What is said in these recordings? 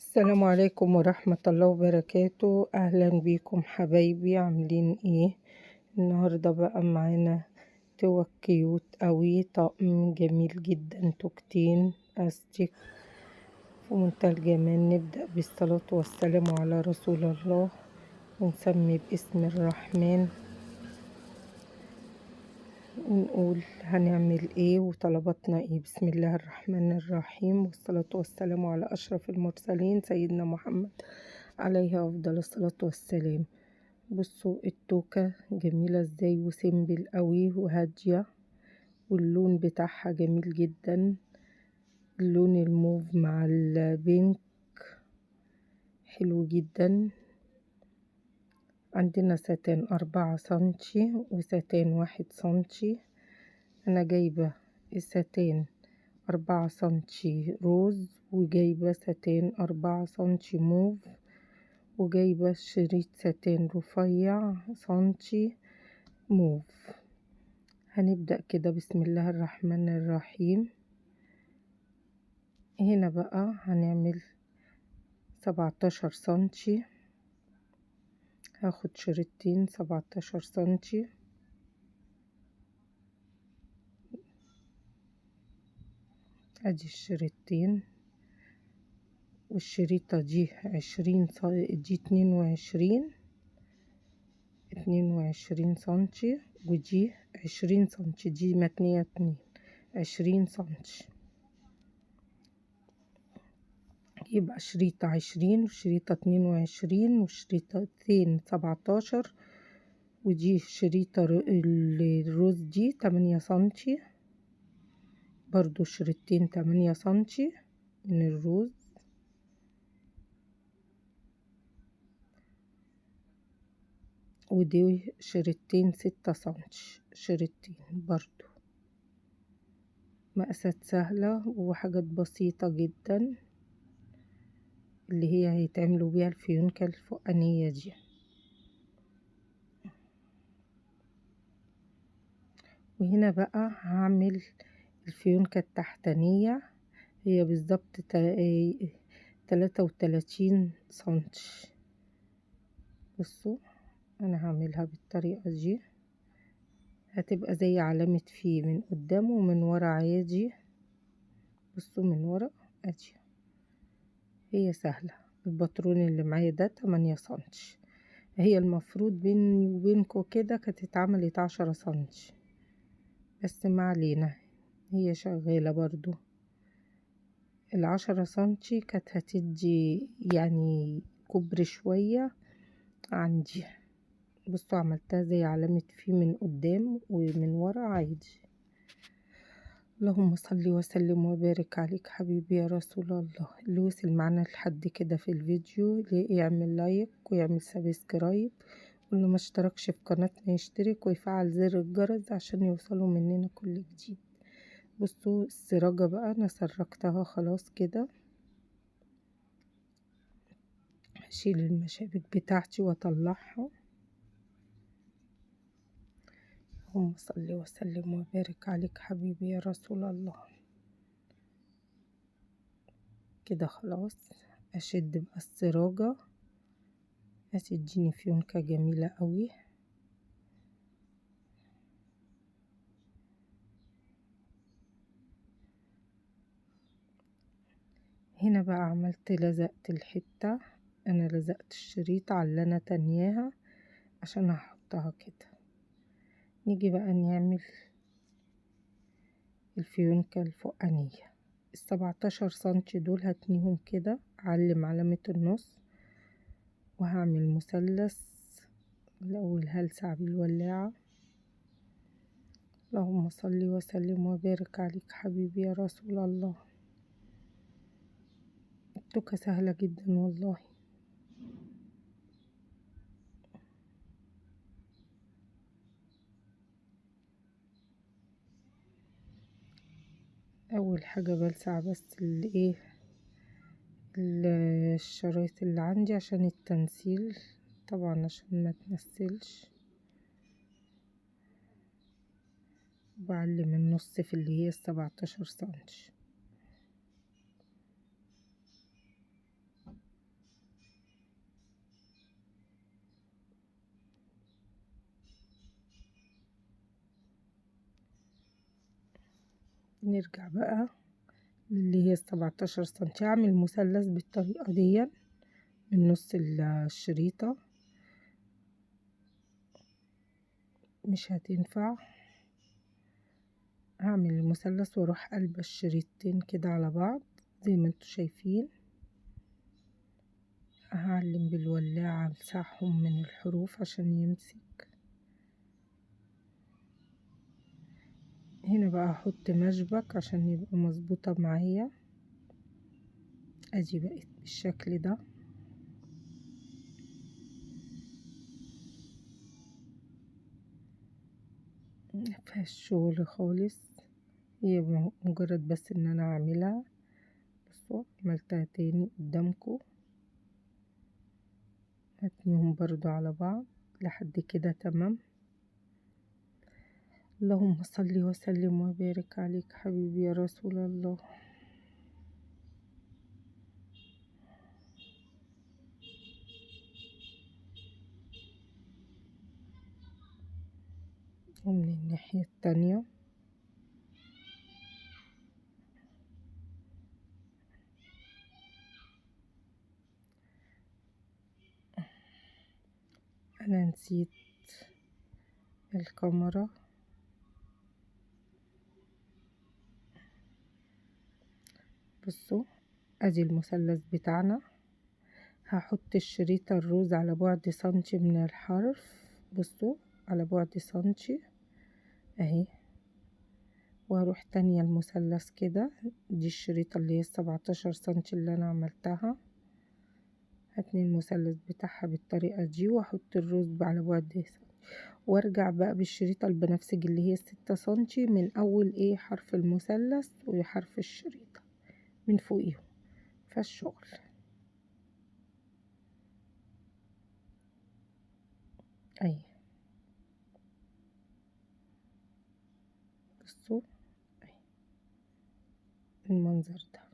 السلام عليكم ورحمة الله وبركاته. أهلا بيكم حبايبي، عاملين ايه النهاردة؟ بقى معانا توك cute قوي، طقم جميل جدا، توكتين استيك في منتهى الجمال. نبدأ بالصلاة والسلام على رسول الله، ونسمي باسم الرحمن، ونقول هنعمل ايه وطلباتنا ايه. بسم الله الرحمن الرحيم، والصلاة والسلام على اشرف المرسلين سيدنا محمد عليه افضل الصلاة والسلام. بصوا التوكة جميلة ازاي، و simple قوي وهادية، واللون بتاعها جميل جدا، اللون الموف مع ال pink حلو جدا. عندنا ساتان 4 سنتي وساتان 1 سنتي. انا جايبة الساتان 4 سنتي روز، وجايبة ساتان 4 سنتي موف، وجايبة شريط ساتان رفيع سنتي موف. هنبدأ كده بسم الله الرحمن الرحيم. هنا بقى هنعمل 17 سنتي، هاخد شريطتين 17 سنتي. ادي الشريطتين، والشريطة دي 20، دي 22 سنتي، ودي 20 سنتي، دي متنية 2 20 سنتي. يبقى شريطة 20 وشريطة 22 وشريطتين 17، ودي شريطة الروز دي 8 سنتي، برضو شريطتين 8 سنتي من الروز. ودي شريطتين 6 سنتي، شريطتين برضو. مقاسات سهلة وحاجات بسيطة جدا، اللي هي هيتعملوا بيها الفيونكة الفوقانية دي. وهنا بقى هعمل الفيونكة التحتانية، هي بالظبط 33 سنتي. بصوا انا هعملها بالطريقة دي، هتبقى زي علامة في من قدام ومن ورا عادي. بصوا من ورا ادي، هي سهلة. الباترون اللي معايا ده 8 سنتي، هي المفروض بيني وبينكو كده كانت اتعملت 10 سنتي، بس ما علينا، هي شغالة برضو. 10 سنتي كانت هتدي يعني كبر شوية عندي. بصوا عملتها زي علامة في من قدام ومن ورا عادي. اللهم صل وسلم وبارك عليك حبيبي يا رسول الله. اللي وصل معانا لحد كده في الفيديو يعمل like ويعمل subscribe، واللي ما اشتركش في قناتنا يشترك ويفعل زر الجرس عشان يوصلوا مننا كل جديد. بصوا السراجة بقى انا سرجتها خلاص كده، هشيل المشابك بتاعتي واطلعها. اللهم صل وسلم وبارك عليك حبيبي يا رسول الله. كده خلاص اشد بقى السراجة، هتديني فيونكة جميلة قوي. هنا بقى عملت لزقت الحتة، انا لزقت الشريط على اللي انا تانياها عشان احطها كده. نيجي بقى نعمل الفيونكة الفوقانية. 17 سنتي دول هتنيهم كده، اعلم علامة النص، وهعمل مثلث. الاول هلسع بالولاعة. اللهم صل وسلم وبارك عليك حبيبي يا رسول الله. التوكة سهلة جدا والله. اول حاجة بلسع بس الايه الشرايط اللي عندي عشان التنسيل، طبعا عشان ما تنسلش. بعلم النص في اللي هي 17 سنتي. نرجع بقى اللي هي 17 سنتي. هعمل مثلث بالطريقة دي من نص الشريطة، مش هتنفع. هعمل المثلث واروح قلب الشريطتين كده على بعض زي ما انتوا شايفين. هعلم بالولاعة امسحهم من الحروف عشان يمسك. هنا بقى هحط مشبك عشان يبقى مظبوطة معايا. ادي بقت بالشكل ده. مفيهاش شغل خالص، هي مجرد بس ان انا اعملها. بصوا عملتها تاني قدامكم، هتنيهم برضو على بعض لحد كده تمام. اللهم صل وسلم وبارك عليك حبيبي يا رسول الله. ومن الناحية التانية أنا نسيت الكاميرا. بصوا ادي المثلث بتاعنا. هحط الشريطة الروز على بعد سنتي من الحرف، بصوا على بعد سنتي اهي، وهروح تانية المثلث كده. دي الشريطة اللي هي 17 سنتي اللي انا عملتها، هتني المثلث بتاعها بالطريقة دي، واحط الروز على بعد سنتي، وارجع بقى بالشريطة البنفسجي اللي هي 6 سنتي من اول ايه حرف المثلث وحرف الشريطة من فوقيهم. فالشغل اهي. بصوا اهي المنظر ده.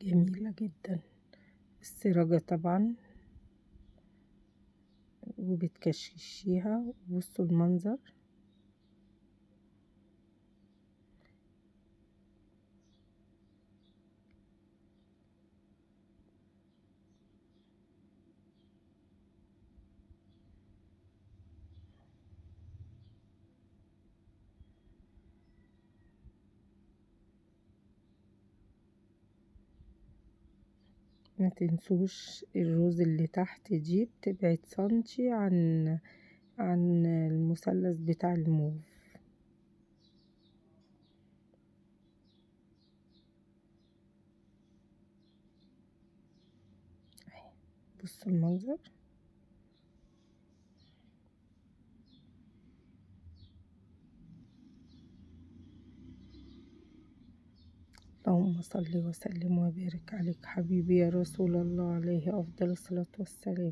جميلة جدا السراجة طبعا، وبتكشكشيها. بصوا المنظر، ما تنسوش الروز اللي تحت دي بتبعد سنتي عن المثلث بتاع الموف. بصوا المنظر. اللهم صل وسلم وبارك عليك حبيبي يا رسول الله، عليه أفضل الصلاة والسلام.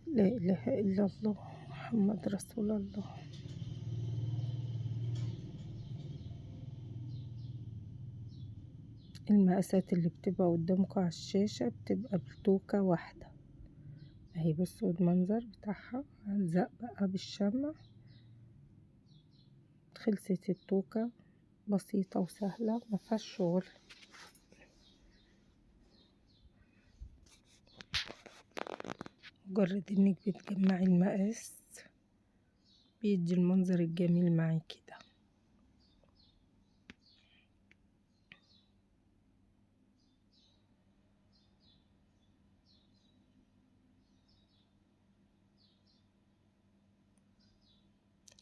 لا إله إلا الله محمد رسول الله. المقاسات اللي بتبقى قدامكم على الشاشة بتبقى بتوكة واحدة اهي. بصوا المنظر بتاعها. هلزق بقى بالشمع. خلصت التوكة، بسيطة وسهلة مفيهاش شغل. مجرد انك بتجمعي المقاس بيدي المنظر الجميل معاكي ده.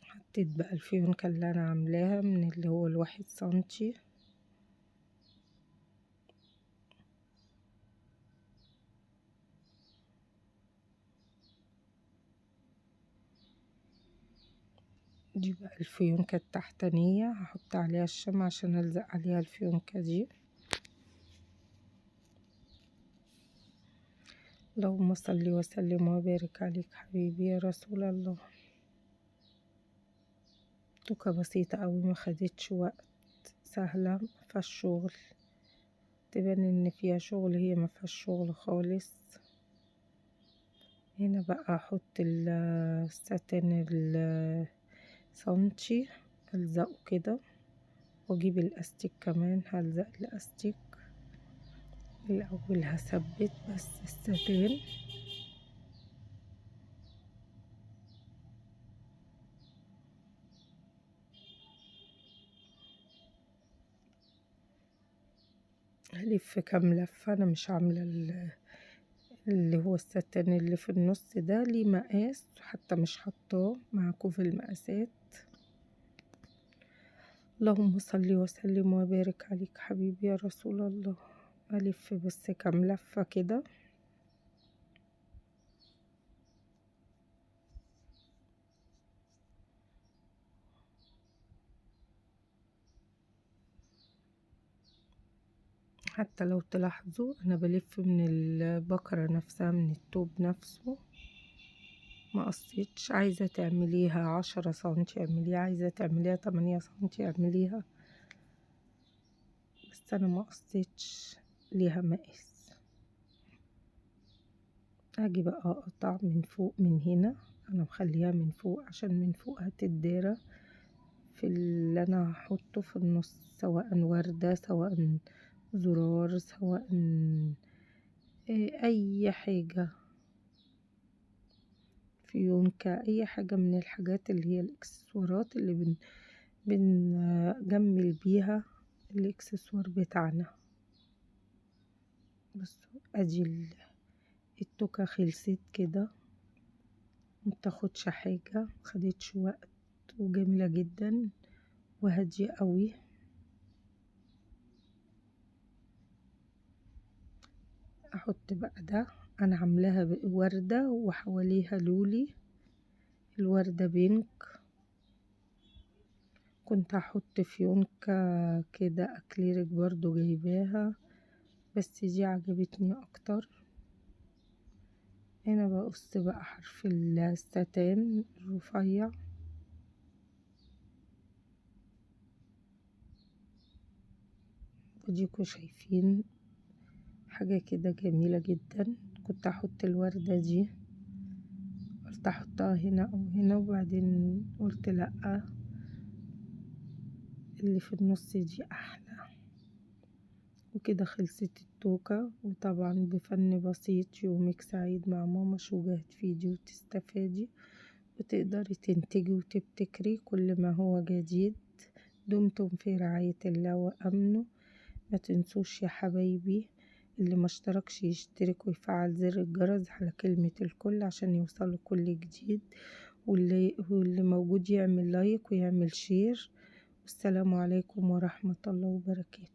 حطيت بقى الفيونكة اللي انا عاملاها من اللي هو 1 سنتي. دي بقى الفيونكة التحتانية، هحط عليها الشمع عشان ألزق عليها الفيونكة دي. اللهم صل وسلم وبارك عليك حبيبي يا رسول الله. توكة بسيطة قوي، ما خدتش وقت، سهلة، مفيهاش شغل. تبان ان فيها شغل، هي مفيهاش شغل خالص. هنا بقى احط الساتان السنتي، الزقه كده، واجيب الاستيك كمان، هلزق الاستيك الاول. هثبت بس الساتان. هلف كام لفة، انا مش عاملة اللي هو الستان اللي في النص ده ليه مقاس، حتى مش حطاه معاكم في المقاسات. اللهم صل وسلم وبارك عليك حبيبي يا رسول الله. ألف بس كام لفة كده. حتى لو تلاحظوا انا بلف من البكرة نفسها، من التوب نفسه، ما قصيتش. عايزة تعمليها 10 سنتي اعمليها، عايزة تعمليها 8 سنتي اعمليها، بس انا ما قصيتش ليها مقاس. اجي بقى اقطع من فوق من هنا، انا مخليها من فوق عشان من فوق هتدارى في اللي انا هحطه في النص، سواء وردة سواء زرار سواء اي حاجة، فيونكة، اي حاجة من الحاجات اللي هي الاكسسوارات اللي بنجمل بيها الاكسسوار بتاعنا. بصوا ادي التوكة خلصت كده، متاخدش حاجة، مخدتش وقت، وجميلة جدا وهادية قوي. احط بقى ده، انا عاملاها وردة وحواليها لولي، الوردة بينك. كنت هحط فيونكة كده اكليريك برضو جايباها، بس دي عجبتني اكتر. هنا بقص بقى حرف الستان الرفيع. وديكوا شايفين حاجة كده جميلة جدا. كنت احط الوردة دي، قلت احطها هنا او هنا، وبعدين قلت لأ، اللي في النص دي احلى. وكده خلصت التوكة، وطبعا بفن بسيط. يومك سعيد مع ماما شوجة، هتفيدي وتستفادي وتقدري تنتجي وتبتكري كل ما هو جديد. دمتم في رعاية الله وأمنه. ما تنسوش يا حبايبي اللي ما اشتركش يشترك ويفعل زر الجرس على كلمة الكل عشان يوصله كل جديد، واللي موجود يعمل like ويعمل share. والسلام عليكم ورحمة الله وبركاته.